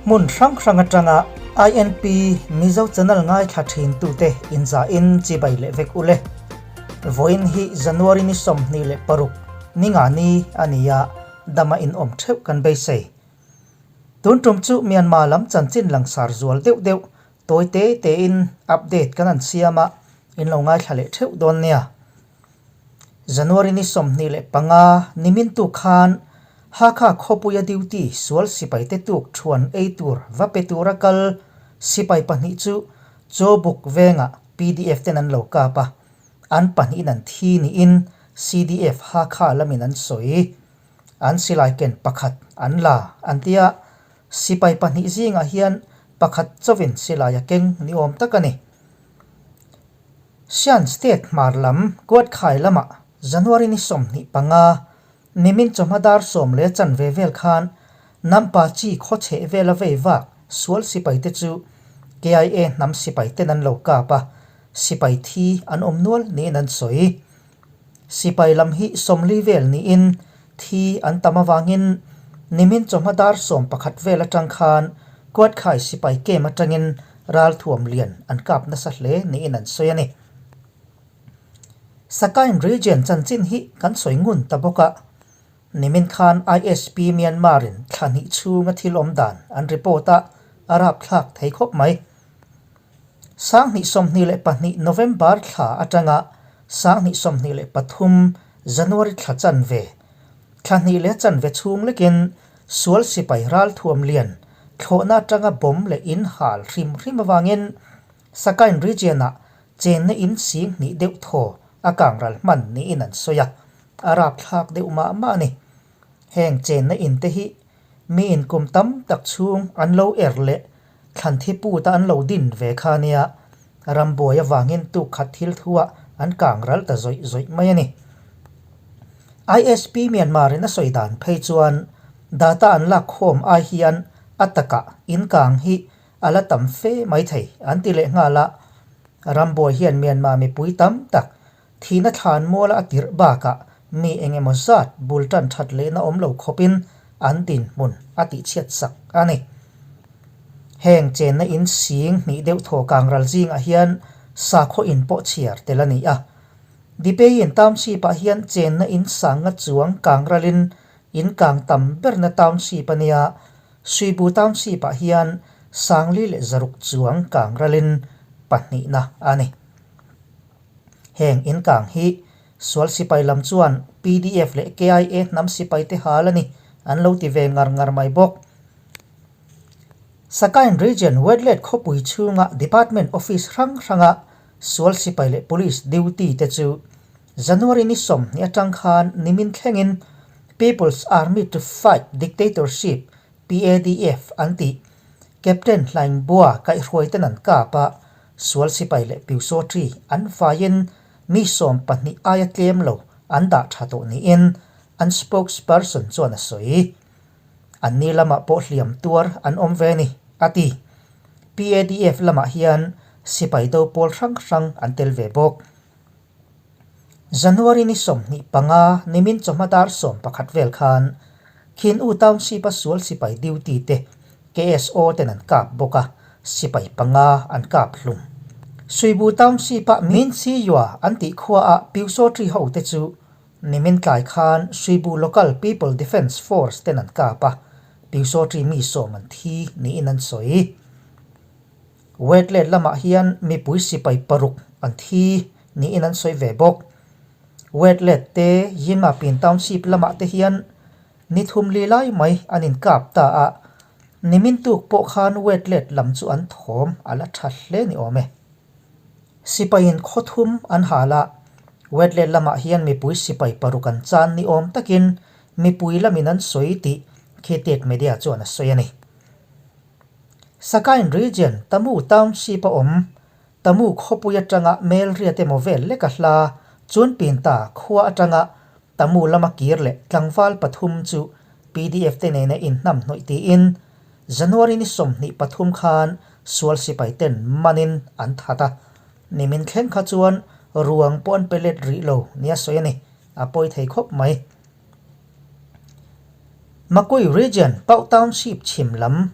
Hmun hrang hrang atanga INP Mizo channel ngaithla thin tute inzahin chibai leh vek ule. Vawiin hi January ni 26 ninga ni a ni a, dama inawm theuh kan beisei. Tun tum chu Myanmar lam chanchin langsar zual deuh deuh tawi te tein update kan han siam a, in lo ngaithla leh theuh dawn nia. January ni 25 nimin tu khan Hakha khawpuia duty sual sipai te tuk thuan ei tur va pe tura kal sipai pahnih chu Chawbuk vengah PDF ten an lo kap a, an pahnihin an thi niin CDF Hakha lamin an sawi. An silai ken pakhat an la an ti a, sipai pahnih zingah hian pakhat chauhin silai a keng ni awm tak a ni. Shan State hmar lam Kuatkhai lamah January ni 25 nimin chawhma dar sawm leh chanve vel khan Nampa chi khaw chheh vela vei vak sual sipai te chu KIA hnam sipai ten an lo kap a, sipai thi an awm nual niin an sawi. Sipai lam hi 40 vel niin thi an tam avangin nimin chawhma dar 11 vel atang khan Kuatkhai sipai kem atangin ralthuam lian an kap nasa hle niin an sawi a ni. Sakain region chanchin hi kan sawi ngun ta bawk a, nimin khan ISP Myanmar-in thla hnih chhunga thil awm dan an report a, a rapthlak thei khawp mai. 2022 November thla atanga 2023 January thla chanve, thla hnih leh chanve chhung lekin sual sipai ralthuam lian thlawhna atanga bomb leh in hal hrim hrim avangin Sakain region-ah chenna in sing hnih deuh thaw a kangral hman niin an sawi a, a rapthlak deuh mah mah a ni. Heng chenna in te hi mi in kum tam tak chhung an lo er leh thlan thi put a an lo din ve kha nia, rambuai avangin tuk khat thil thuah an kang ral ta zawih zawih mai a ni. ISP Myanmar in a sawi dan phei chuan data an lak khawm ai hian a takah in kang hi a la tam fe mai thei an ti leh nghal a, rambuai hian Myanmar mipui tam tak Thihna thlan muala a tirh bakah mi eng emaw zat bul tan that lehna awm lo khawpin an dinhmun a tihchhiat sak a ni. Heng chenna in sing hnih deuh thaw kangral zingah hian sakhaw in pawh chhiar tel a ni a. Dipein Township ah hian chenna in sanga chuang kangralin in kang tam berna Township a nia, Suibu Township ah hian 4600 chuang kangralin pahnihna a ni. Heng inkang hi sual sipai lam chuan PDF leh KIA hnam sipai te hal a ni an lo ti ve ngar ngar mai bawk. Sakain Region Wetlet khawpui chhunga Department Office hrang hranga sual sipai leh Police duty te chu January ni 20 atang khan nimin thlengin People's Army to Fight Dictatorship, PADF, an tih Captain Hlaingbua kaihhruai ten an kap a, Sual sipai leh Pyusawṭi an vaiin mi 12 aia tlem lo an dah tha tawh niin an spokesperson chuan a sawi. Anni lamah pawh hliam tuar an awm ve a ni, a ti. PADF lamah hian sipai do pawl hrang hrang an tel ve bawk. January ni 25 nimin chawhma dar 11 vel khan Khin U Township-a sual sipai duty te KSO ten an kap bawk a, sipai panga an kap hlum. Suibu Township-a Min Si Yua an tih khuaah Pyusawṭi ho te chu nimin tlai khan Suibu Local People Defence Force ten an kap a, Pyusawṭi mi sawm an thi niin an sawi. Wetlet lamah hian mipui sipai paruk an thi niin an sawi ve bawk. Wetlet te Yimapin Township lamah te hian ni thum li lai mai an inkap ta a, nimin tuk pawh khan Wetlet lam chu an thawm a la tha hle ni awm e. Sipaiin khaw thum an hal a, Wetlet lamah hian mipui sipai paruk an chan ni awm takin mipui lamin an sawi tih Khitet Media chuan a sawi a ni. Sakain Region, Tamu Township a awm. Tamu khawpui atanga Melriat emaw vel lek a hla chuan Pinta khua atanga Tamu lama kir leh tlangval pathum chu PDF te nena inhnamhnawih tiin January ni 23 khan sual sipai ten manin an that a. Nimin thleng kha chuan ruang pawh an pe let rih lo nia sawi a ni. A pawi thei khawp mai. Makui Region, Pau Township chhim lam,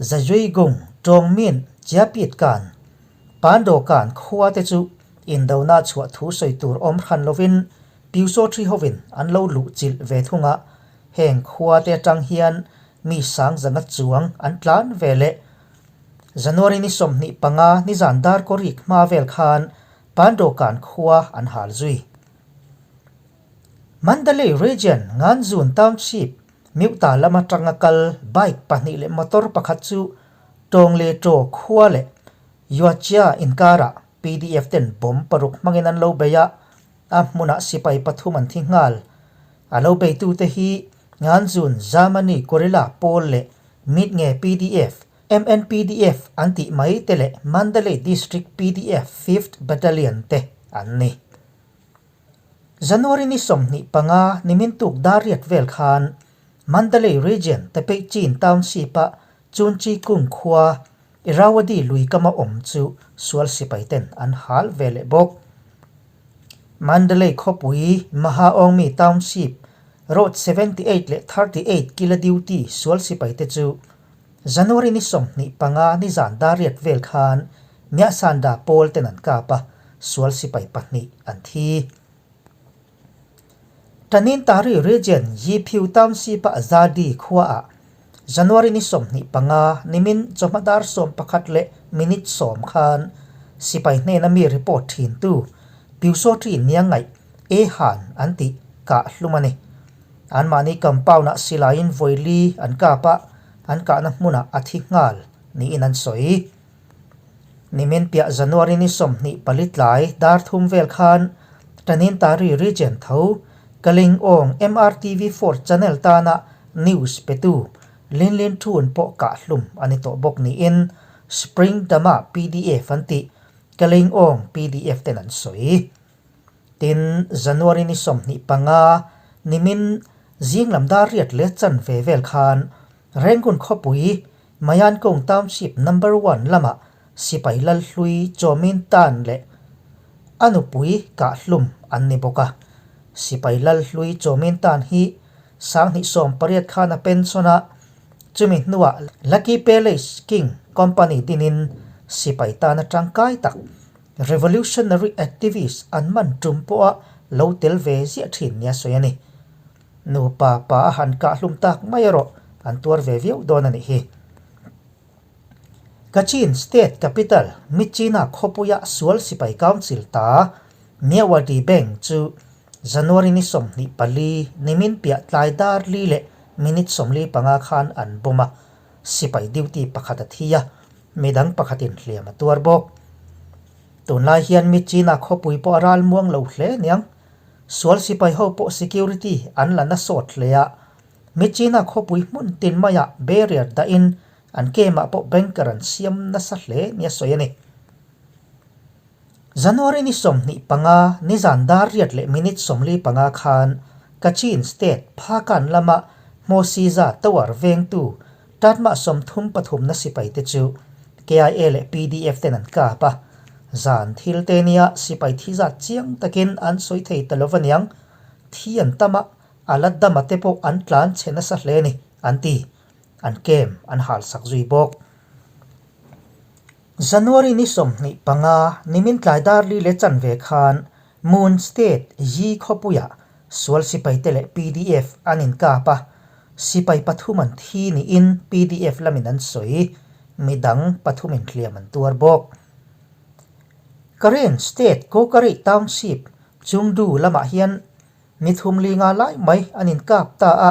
Zajuigung, Tawngmin, Chiapitkan, Pandawkan khua te chu indona chhuah thu sawi tur awm hran lovin Pyusawṭhi hovin an lo luh chilh ve thung a, heng khua te atang hian mi sang zanga chuang an tlan ve leh. January ni 25 nizan darkawrik hma vel khan Pandawkan khua an hal zui. Mandalay Region Nganzun Township Myohta lam atanga kal bike pahnih leh motor pakhat chu Tawng leh Taw khua leh Yuachia inkarah PDF ten bomb paruk hmangin an lo bei a, a hmunah sipai pathum an thi nghal. A lo beitute hi Nganzun Zamani Guerrilla pawl leh Mitnge PDF, MNPDF an tih mai te leh Mandalay District PDF Fifth Battalion te an ni. January ni 25 nimin tuk dar riat vel khan Mandalay Region Tapeichin Township-a Chunchi Kung khua Irrawaddy lui kama awm chu sual sipai ten an hal ve leh bawk. Mandalay khawpui Mahaongmi Township Road 78 leh 38 kila duty sual sipai te chu January ni 25 nizan dar riat vel khan Myasanda pawl ten an kap a, sual sipai pahnih an thi. Tanintari Region Yiphiu Township-a Zadi khuaah January ni 25 nimin chawhma dar 11 leh minute 10 khan sipai hnena mi report thintu Pyusawṭi Niangaih E Han an tih kah hlum a ni. Anmahni compound-ah silaiin vawi li an kap a, an kahna hmunah a thi nghal niin an sawi. Nimin piah January ni 24 tlai dar thum vel khan Tanintari Region tho Kalingawng MRTV four channel tana news petu Lin Lin Thun pawh kah hlum a ni tawh bawk niin Spring Dama pdf an tih Kalingawng pdf ten an sawi. Tin, January ni 25 nimin zing lam dar riat leh chanve vel khan Rangoon khawpui Mayankung Township Number One lamah sipai Lalhlui Chawmin Tan leh a nupui Kahhlum an ni bawk a. Sipai Lalhlui Chawmin Tan hi 2018 khan a pension a, chumi hnuah Lucky Palace King Company dinin sipai tana tangkai tak revolutionary activist an man tum pawha lo tel ve ziah thin nia sawi a ni. Nupa pa a han kah hlum tak mai erawh an tuar ve viau dawn a nih hi. Kachin State Capital Myitkyina khawpuia sual sipai council ta Myawaddy Bank chu January ni 24 nimin piah tlai dar li leh minute 45 khan an bomb a, sipai duty pakhat a thi a, midang pakhatin hliam a tuar bawk. Tunlai hian Myitkyina khawpui pawh a ral muang lo hle niang. Sual sipai ho pawh security an la na sawt hle a, Myitkyina khawpui hmun tin maiah barrier dahin an camp-ah pawh banker an siam nasa hle nia sawi a ni. January ni 25 nizan dar riat leh minute 45 khan Kachin State Phakan lama Hmawsiza Tower vengtu Tatmah 33 na sipai te chu KIA leh PDF ten an kap a, zan thil te nia sipai thi zat chiang takin an sawi thei ta lo aniang, thi an tam a, a la dam a te pawh an tlan chhe nasa hle a ni, an ti. An camp an hal sak zui bawk. January ni 25 nimin tlai dar li leh chanve khan Moon State Yi khawpuiah sual sipaite leh PDF an inkap a, sipai pathum an thi niin PDF lamin an sawi, midang pathumin hliam an tuar bawk. Karen State Kokari Township Chungdu lamah hian ni thum li nga lai mai an inkap ta a,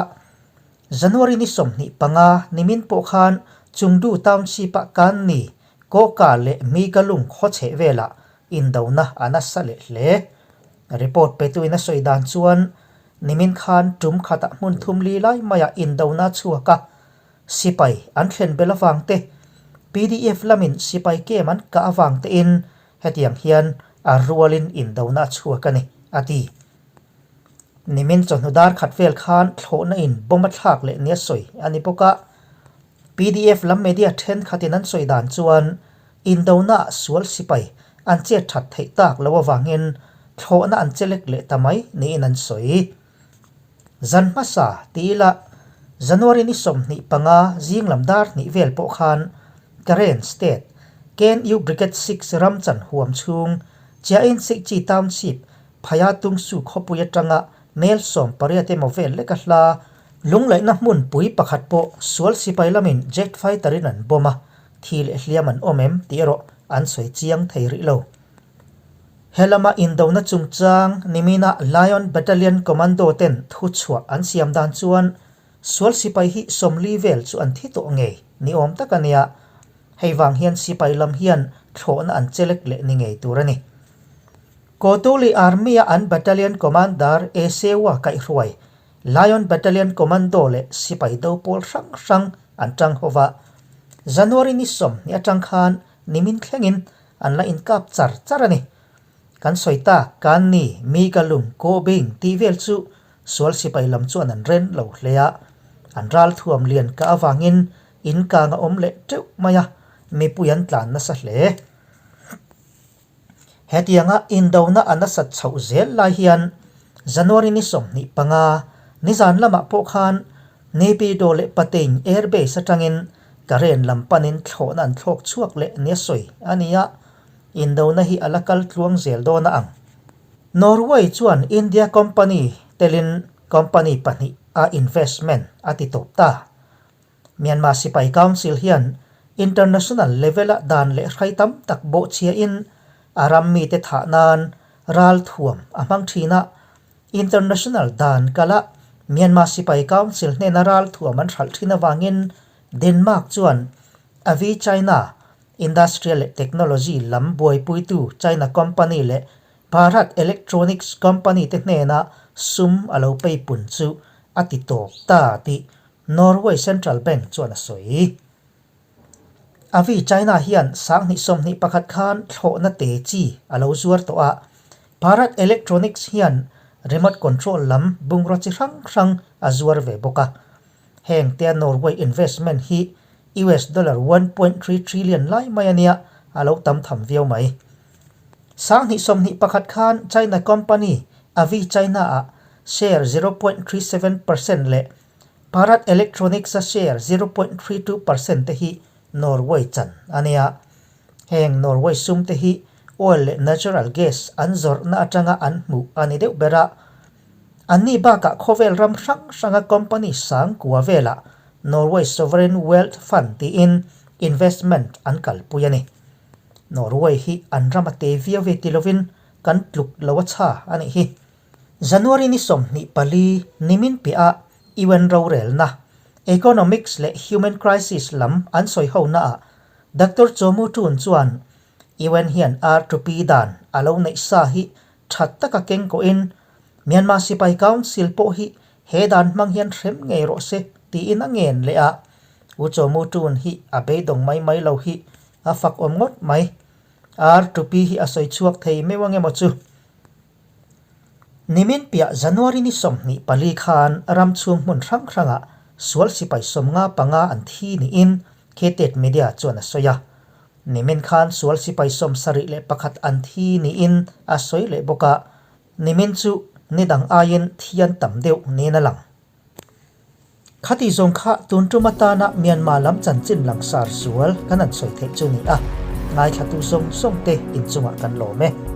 January ni 25 nimin pawh khan Chungdu Township-ah kan ni Koka leh Migalung khawchheh velah Indona a nasa leh hle. Report petuin a sawi dan chuan nimin khan tum khatah hmun thum li lai maiah indona a chhuak a, sipai an thlen belh avang te, PDF lamin sipai kem an kah avang tein hetiang hian a rualin indona a chhuak a ni, a ti. Nimin chawhnu dar khat vel khan thlawhna in bomb a thlak leh nia sawi a ni bawk a. PDF lam media thenkhatin an sawi dan chuan Indona sual sipai an chet that theih tak lo avangin thlawhna an che lek leh ta mai niin an sawi. Zan hmasa ti ila. January ni 25 zing lam dar hnih vel pawh khan Karen State, KNU Brigade 6 ram chan huam chhung Chiain Seihchi Township, Phaya Tungsu khawpui atanga mel 18 emaw vel leka hla lunglaihna hmunpui pakhat pawh sual sipai lamin jet fighter in an bomb a, thi leh hliam an awm em tih erawh an sawi chiang thei rih lo. He lama indona chungchang nimina Lion Battalion Commando ten thuchhuah an siam dan chuan sual sipai hi 40 vel chu an thi tawh ngei ni awm tak a nia. Hei vang hian sipai lam hian thlawhna an chelek leh ni ngei tur a ni. Kotuli Army-a an Battalion Commander Esewa kaihhruai Lion Battalion Commando leh sipai do pawl hrang hrang an tang ho va. January ni 20 atang khan nimin thlengin an la inkap char char a ni. Kan sawi tak kan ni mi ka lung kaw bing tih vel chu sual sipai lam chuan an ren lo hle a. An ral thuam lian ka avangin in kang a awm leh teuh mai a, mipui an tlan nasa hle. Hetianga indona a nasat chhoh zel lai hian January ni 25, nizan lamah pawh khan Naypyidaw leh Patein Air Base atangin Karen lam panin thlawhna an thlawk chhuak leh nia sawi a ni a, indona hi a la kal tluang zel dawn a ang. Norway chuan India company telin company pahnih a investment a ti tawp ta. Myanmar Sipai Council hian international level-a dan leh hrai tam tak bawhchhiain a ram mite thah nan ralthuam a hmang thin a. International dan kala Myanmar Sipai Council hnena ralthuam an hralh thin avangin Denmark chuan Avi China Industrial leh Technology lam buaipuitu China company leh Bharat Electronics company te hnena sum a lo peipun chu a ti tawp ta tih Norway Central Bank chuan a sawi. Avi China hian 2021 khan thlawhna te chi a lo zuar tawh a, Bharat Electronics hian remote control lam bungraw chi hrang hrang a zuar ve bawk a. Heng tea Norway investment hi US dollar 1.3 trillion lai mai a nia, a lo tam tham viau mai. 2021 khan China company Avi China-ah share 0.37% leh Bharat Electronics-a share 0.32% te hi Norway chan a nia. Heng Norway sum te hi oil leh natural gas an zawrhna atanga an hmuh a ni deuh ber a. Anni bakah khawvel ram hrang hranga company sang kua velah Norway Sovereign Wealth Fund tiin investment an kalpui a ni. Norway hi an ram a te viau ve ti lovin kan tluk lo a chha a nih hi. January ni 24 nimin piah ah UN rorelna, Economics leh Human Crisis lam an sawi ho naah Doctor Cho Mu Tun chuan UN hian R2P dan a lo neih sa hi tha taka keng kawhin Myanmar Sipai Council pawh hi he dan hmang hian hrem ngei rawh se tiin a ngen leh a. U Cho Mu Tun hi a beidawng mai mai lo hi a fak awm ngawt mai. R2P hi a sawi chhuak thei meuh ang emaw chu? Nimin piah January ni 24 khan ram chhung hmun hrang hrangah sual sipai 55 an thi niin Ktet Media chuan a sawi a. Nimin khan sual sipai 71 an thi niin a sawi leh bawk a, nimin chu ni dang aiin thi an tam deuh niin a lang. Khati zawng kha tun tum atana Myanmar lam chanchin langsar zual kan han sawi theih chu ni a, ngaithlatu zawng zawng te inchungah kan lawm e.